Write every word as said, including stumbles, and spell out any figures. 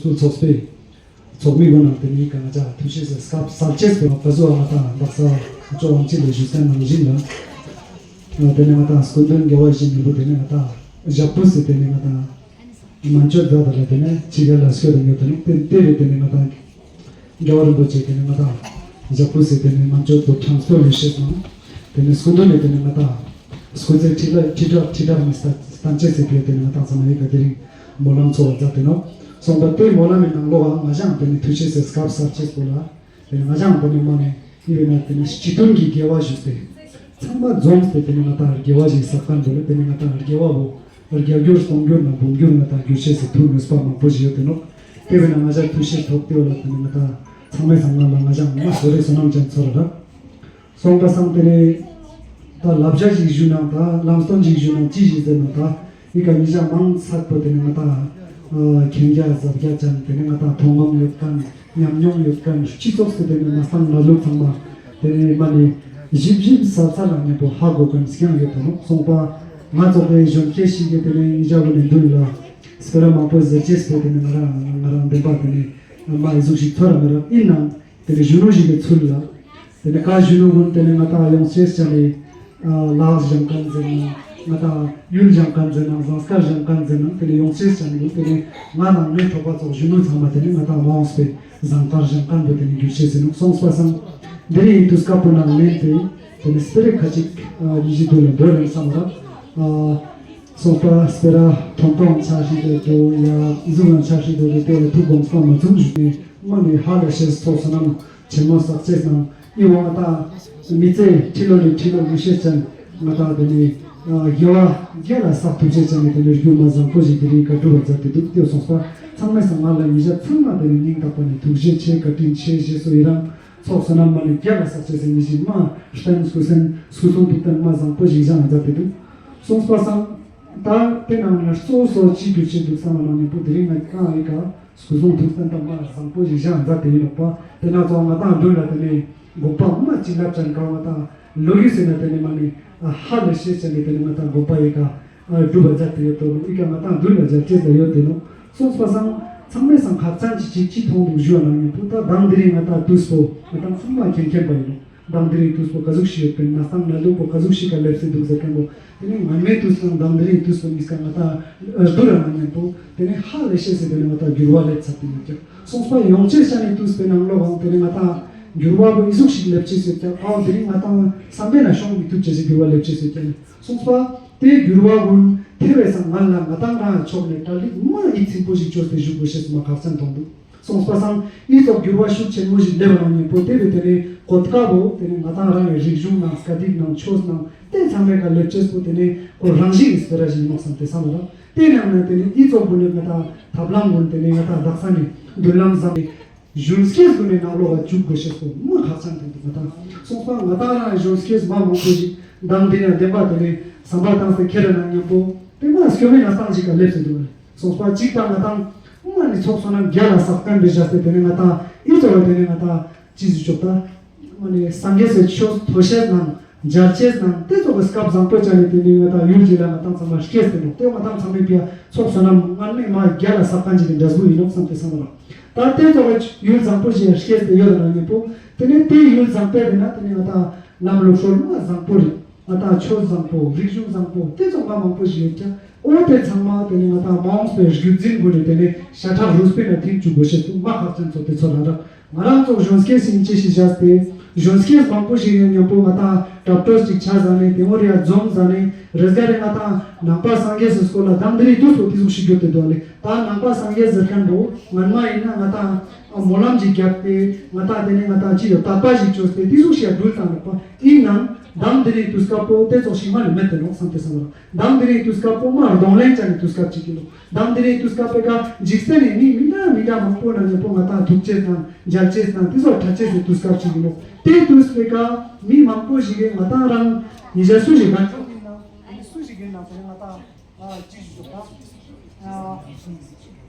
ཆོས་ཚོགས་པའི་ཚོགས་མི་གུན་ནང་དེ་ནས་གང་ཅག་ཐུགས་རྗེ་ཆེ་སྐབས་གསར་བཅད་པའི་བཀའ་ཟུར་ང་དང་ལགས་ས་ཅོ་ཝང་ཅི་ལས་ཞུ་སེན་ནང་བཞིན་ལ། དེ་ནས་ང་དང་སྐུ་མདུན་རྒྱལ་བ་ཡིད་བཞིན་ནོར་བུ་དེ་ནས་ང་དང་ཞབས་པུ་སི་དེ་ནས་ང་དང་མན་ཆོད་མཛད་པ་ལ་དེ་ནས་ཕྱི་རྒྱལ་ལ་སྐྱོད་དང་ཡོད་དེ་ནོ། དེ་དེ་རེད། དེ་ནས་ང་དང་རྒྱལ་བ་རིན་པོ་ཆེ་དེ་ནས་ང་དང་ཞབས་པུ་སི་དེ་ནས་མན་ཆོད་དུ་ཁྲང་སྟོ་ལུས་ཤེས་ནང་དེ་ནས་སྐུ་མདུན་ནས་དེ་ནས་ང་དང་སྐུ་ཚེ་ཁྲི་ཕྲག་ཁྲི་ཕྲག་ཁྲི་ཕྲག་ནས་ས་སྟན་ཅེས་སི་ཕིའ་དེ་ནས་ང་དང་ཚང་མ་ཡི་ག་དེ་རིང་སྨོན་ལམ་ཚོགས་པ་མཛད་དེ་ནོ། སོང་པ་དེ་སྨོན་ལམ་མི་ནང་ལོགས་ང་ཞང་དེ་ནས་ཐུགས་རྗེ་ཆེ་སྐབས་གསར་བཅད་པོ་ལ། དེ་ནས་ང་ཞང་དེ་ནས་མ་ནས་ཡིན་པས་ན་དེ་ནས་སྤྱི་མཐུན་གྱི་དགེ་བ་ཞུས་ཏེ། ཚང་མ་འཛོམས་ཏེ་དེ་ནས་ང་དང་དགེ་བ་ཞིག་བསགས་མཁན་དེ་ལ་དེ་ནས་ང་དང་དགེ་བ་བོ་རྒྱ་འགྱུར་སྟོང་འགྱུར་ན་འབུམ་འགྱུར་ང་དང་འགྱུར་ཤེས་སུ་ཐུགས་ནུས་པ་མང་པོ་ཞིག་ཡོད་དེ་ནོ། དེ་བས་ན་ང་ཞང་ཐུགས་རྗེ་ཐོབ་སྟེ་བ་ལ་དེ་ནས་ང་དང་ཚང་མས་ཚང་མ་ལ་ང་ཞང་མ་བཟོ་རེ་བསོད་ནམས་ཅན་ཚོར་ར། སོང་པ་སང་དེ་ནས་ད་བསླབ་བྱ་ཞིག་ཞུ་ན་ད་ལམ་སྟོན་ཞིག་ཞུ་ན་ཅི་ཞིག་ཟེར་ན་ད་ཡི་ག་ཉི་ཤ་མང་ཚགས་པོ་དེ་ནས་ང་དང་ཨ་མཁྱེན་རྒྱ་གཟབ་རྒྱ་ཅན་དེ་ནས་ང་དང་མཐོང་ལམ་ཡོད་མཁན་ཉམས་མྱོང་ཡོད་མཁན་སྤྱི་ཚོགས་སུ་དེ་ནས་མ་སང་ན་ལུགས་ཚང་མ་དེ་ནས་མ་ནས་ཞིབ་ཞིབ་ས་ཚ་ལ་མཉམ་པོ་ཧ་གོ་མཁན་སྐྱང་ཡོད་དང་སོང་པ་ང་ཚོ་གི་གཞོན་སྐྱེས་ཤིག་གི་དེ་ནས་ཉི་ཤ་བོ་ནས་འདུག་ལ་སྤེ་ར་མང་པོ་ཟེར་ཅེས་པོ་དེ་ནས་ང་རང་ང་རང་བདེན་པ་དེ་ནས་མ་ཨི་ཟུག་ཞིག་ཚོར་ར་མི་རབས་ཡིན་ནང་། དེ་ནས་གཞོན་ནུ་ཞིག་གི་ཚུལ་ལ། དེ་ནས་ཁ་གཞོན་ནུ་ཀུན་དེ་ནས་ང་དང་ཡོང་ཤེས་ཅན་ནས་ལག་སྦྱང་མཁན་ཟེར་ན་ང་དང་ཡུལ་སྦྱང་མཁན་ཟེར་ན་ཟངས་དཀར་སྦྱང་མཁན་ཟེར་ན་དེ་ནས་ཡོང་ཤེས་ཅན་ནས་དེ་ནས་ང་ནང་མི་གྲོགས་པ་ཚོ་གཞོན་ནུ་ཚང་མ་དེ་ནས་ང་དང་མ་འོངས་པའི་ཟངས་དཀར་སྦྱང་མཁན་པོ་དེ་ནས་འགྱུར་ཤེས་ཟེར་ནུག་སོང་སྤ་སང་། དེ་ནས་ཡིན་དུས་སྐབས་པོ་ནང་ལེན་དེ་དེ་ནས་སྤེ་ར་ཁ་ཅིག་ཡིད་ཆེས་དུ་ལ་འབོད་རན་བསམ་ར། སོང་པ་སྤེ་ར་ཐོང་ཐོང་ཆ་ཤི་དེ་དོ་ཡ་ཟུ་ལ་ཆ་ཤི་དོ་དེ་དེ་ལ་ཐུག་གོམས་སྤང་མ་ཚུགས་ཞུ་ནས་མ་ནས་ཧ་ལ་ཤེས་ཚོགས་སོ་ནམ་ཆེན་མོ་བསགས་ཚེས་ནང་ཨི་བོ་ང་དང་མི་ཚེ་ཁྲི་ལོ་ནས་ཁྲི་ལོ་མི་ཤེས་ཅན་ང་དང་དེ་ནས་དགེ་བ་རྒྱ་ལ་བསགས་ཐུབ་ཅེས་ཅན་ནས་དེ་ནས་རྒྱུ་མ་བཟང་པོ་ཞིག་དེ་རིང་ག་སྒྲུབ་པ་མཛད་དེ་འདུག་སྟེ་སོང་པ་ཚང་མས་སང་ང་ལ་ཉིན་ཞག་ཚང་མ་དེ་ནས་སྙིང་ཐག་པ་ནས་ཐུགས་རྗེ་ཆེ་བཀའ་དྲིན་ཆེ་ཞེས་སོ་ཡི་རང་ཚོགས་སོ་ནམ་མ་ནས་རྒྱ་ལ་བསགས་ཅེས་སེ་མི་ཞིག་མ་བསྟན་སྐུ་སེམས་སྐུ་གསུང་ཐུགས་བསྟན་མ་བཟང་པོ་ཞིག་བཞག་མཛད་དེ་འདུག་སོང་པ་སང་། ད་དེ་ནང་ནས་གཙོ་བོ་སོ་ཅི་རྒྱུ་ཆེ་འདུག་བསམ་པ་ནང་ནས་པོ་དེ་རིང་ང་གང་ཡི་ག་སྐུ་གསུང་ཐུགས་བསྟན་དང་མ་བཟང་པོ་ཞིག་བཞག་མཛད་དེ་ཡིན་ནོག་པ། དེ་ན་ཚོ་ང་དང་མདུན་ལ་དེ་ནས་དགོངས་པ་མ་ཅི་ལབ་ཅན་གང་ང་དང་ལོ་རྒྱུས་ཟེར་ན་དེ་ནས་མ་ནི་ཧ་ལས་ཤེས་ཅན་ནས་དེ་ནས་ང་དང་དགོངས་པ་ཡི་ག་སྒྲུབ་པ་མཛད་དེ་ཡོད་དོ་ནོ་ཡི་ག་ང་དང་མདུན་ལ་མཇལ་ཅེས་ལ་ཡོད་དེ་ནོ། སོང་པ་སང་ཚང་མས་སང་ཁ་ཚང་ཅི་ཅི་ཅི་མཐོང་འདུག་ཞུ་བ་ནང་ནས་པོ་ད་དང་དེ་རིང་ང་དང་དུས་སོ་ང་དང་ཚང་མ་མཁྱེན་མཁྱེན་པ་ཡིན་ནོ། མདང་དེ་རིང་དུས་པོ་ག་ཟུག་ཞིག་ཡོད་པའི་ན་སང་ན་ལུག་པོ་ག་ཟུག་ཞིག་ག་ལེབ་སེ་འདུག་ཟེར་མཁན་པོ། དེ་ནི་ངན་མེད་དུས་སང་མདང་དེ་རིང་དུས་པོ་མིས་ཀ་ང་ད་སྡུར་ར་མ་ཉན་པོ། དེ་ནི་ཧ་ལས་ཤེས་སེ་དེ་ནི་ང་ད་འགྱུར་བ་ལེབ་ཚར་ཏེ་ཡོད་ཀྱང་སོང་པ་ཡོང་ཆེ་ཤ་ནི་དུས་པའི་ནང་ལོགས་ཀྱང་དེ་ནི་ང་ད་འགྱུར་བ་པོ་ཨི་ཟུག་ཞིག་ལེབ་ཆེ་སེ་ཀྱང་ཨའོ་དེ་ནི་ང་ད་བསམ་པའི་ན་ཤོང་མི་ཐུབ་ཆེ་སེ་འགྱུར་བ་ལེབ་ཆེ་སེ་ཀྱང་སོང་པ་དེ་འགྱུར་བ་ཀུན་ཐེ་བའི་སང་ང་ལ་ང་ད་ང་ཕྱོགས་ནས་གྲ་ལིག་མ་ཨི་ཚིམ་པོ་ཞིག་བཅོས་ཏེ་བཞུགས་དགོས་ཤེས་སུ་མ་ཁག་ཅན་མཐོང་འདུག་སོང་པ་སང་ཨི་ཙོགས་འགྱུར་བ་ཤུགས་ཆེན་མོ་ཞིག་སླེབས་པ་ནང་ཉིན་པོ་དེ་བས་དེ་ནས་གོ་སྐབས་པོ་དེ་ནས་ང་ཏང་རང་གི་རིག་གཞུང་ནང་སྐད་ཡིག་ནང་ཆོས་ནང་དེ་ཚང་མའི་ཀ་ལེབ་ཅེས་པོ་དེ་ནས་ཁོ་རང་བཞིན་གྱི་སྤེ་ར་ཞིག་ཡིན་ནོག་བསམ་སྟེ་བསམ་པ་རང་དེ་ནང་ནས་དེ་ནས་ཨི་ཙོགས་པོ་ནས་ང་ཏང་ཐབས་ལམ་པོ་དེ་ནས་ང་ཏང་དག་ས་ནས་མདུན་ལམ་བཟང་ནས་གཞོན་སྐྱེས་ཀུན་ནས་ནང་ལོགས་ལ་བཅུག་དགོས་ཤེས་པོ་མི་ཁག་ཅན་དེ་འདུག་ང་ཏང་སོང་པ་ང་ཏང་རང་གཞོན་སྐྱེས་མ་མང་པོ་ཞིག་མདང་དེ་ཡང་བདེན་པ་དེ་ནས་བསམ་པ་བཏང་སྟེ་ཁྱེད་རང་ནང་མཉམ་པོ་དེ་མ་སྐྱོ་མེད་ན་སྟངས་ཅིག་ཀ་ལེབ་ཟེར་འདུག་བ་རེད། སོང་པ་གཅིག་དང་ང་དང་སྔོན་ནས་ཚོགས་བསོད་ནམས་རྒྱ་ལ་ཟག་གན་པའི་བཞག་སྟེ་དེ་ནས་ང་དང་ཨི་ཙོགས་དེ་ནས་ང་དང་ཅི་ཟེར་ཆོག་ད་སྔོན་ནས་སངས་རྒྱས་སི་ཆོས་ཐོས་ཤེས་ནང་མཇལ་ཅེས་ནང་དེ་ཙོགས་ཀྱི་སྐབས་བཟང་པོ་བྱ་ནས་དེ་ནས་ང་དང་ཡུལ་གྱི་ལ་ང་དང་ཚང་མ་སྐྱེས་ཏེ་འདུག་དེ་ང་དང་ཚང་མས་པའི་ཚོགས་བསོད་ནམས་སྔར་མེད་མ་རྒྱ་ལ་ཟག་གན་ཅིག་གི་འབྲས་བུ་ཡིན་ནོག་བསམ་སྟེ་བསམ་པ་རང་ད་དེ་ཙོགས་ཀྱི་ཡུལ་བཟང་པོ་ཞིག་སྐྱེས་ཏེ་ཡོད་ན་ཉིན་པོ་དེ་ནས་དེ་ཡུལ་བཟང་པོ་ཡིན་ན་དེ་ནས་ང་དང་ལམ་ལུགས་སྲོལ་མ་བཟང་པོ་རེད། ང་དང་ཆོས་བཟང་པོ་རིག་གཞུང་བཟང་པོ་དེ་ཚོ་མ་མང་པོ་ཞིག་ཡོད་ཀྱང་ཨོ་དེ་ཚང་མ་དེ་ནི་ང་དང་མ་འོངས་པའི་རྒྱུད་འཛིན་དགོས་ནས་དེ་ནི་ཤ་ཁྲག་རུས་པའི་ནང་ཐིམ་བཅུག་དགོས་ཤེས་སུ་མ་ཁག་ཅན་ཚོ་དེ་ཚོ་ལ་རག་ང་རང་ཚོ་གཞོན་སྐྱེས་སིན་ཅི་ཞིག་བཞག་སྟེ་གཞོན་སྐྱེས་མང་པོ་ཞིག་ཡོད་མཉམ་པོ་ང་དང་གྲབས་སྤྲོད་ཅིག་ཆ་ཟ་ནས་དེ་ངོ་རེ་ཡ་འཛོམས་ཟ་ནས་རེས་ག་རེ་ང་དང་ནང་པ་སངས་རྒྱས་སི་སྐོར་ལ་དང་དེ་རིང་དུས་སུ་དེ་ཟུག་ཞིག་གྱུར་ཏེ་འདུག་ལེ། ད་ནང་པ་སངས་རྒྱས་ཟེར་མཁན་པོ་ངན་མ་ཡིན་ན་ང་དང་སྨོན་ལམ་ཅིག་བརྒྱབ་སྟེ་ང་དང་དེ་ནི་ང་དང་ཅི་ཡོད་དག་པ་ཞིག་བཅོས་ཏེ་དེ་ཟུག་ཞིག་འགྲུལ་བཏང་ནས་པ་ཡིན་ནང་། མདང་དེ་རིང་དུས་སྐབས་པོ་དེ་ཙོགས་ཤིག་མ་ནི་མེད་དེ་ནོག་བསམ་སྟེ་བསམ་པ་རང་། མདང་དེ་རིང་དུས་སྐབས་པོ་མ་གདོང་ལེན་བྱ་ནི་དུས་སྐབས་ཅིག་ཡིན་ནོག་མདང་དེ་རིང་དུས་སྐབས་པའི་ཀ་འཇིག་རྟེན་ནི་མི་མི་འདྲ་མི་འདྲ་མང་པོ་ན་ཉེ་པོ་ང་དང་ཐུག་ཅེས་དང་མཇལ་ཅེས་དང་དེ་ཙོགས་ཁྲ་ཅེས་སི་དུས་སྐབས་ཅིག་ཡིན་ནོག་དེ་དུས་པའི་ཀ་མི་མང་པོ་ཞིག་གིས་ང་དང་རང་ཉེ་ཆར་སུ་ཞིག་ག་ཆོག་ཡིན་ནང་དེ་ནི་སུ་ཞིག་ཡིན་ནང་དེ་ནི་ང་དང་ཅི་ཞིག་ཆོག་དང་།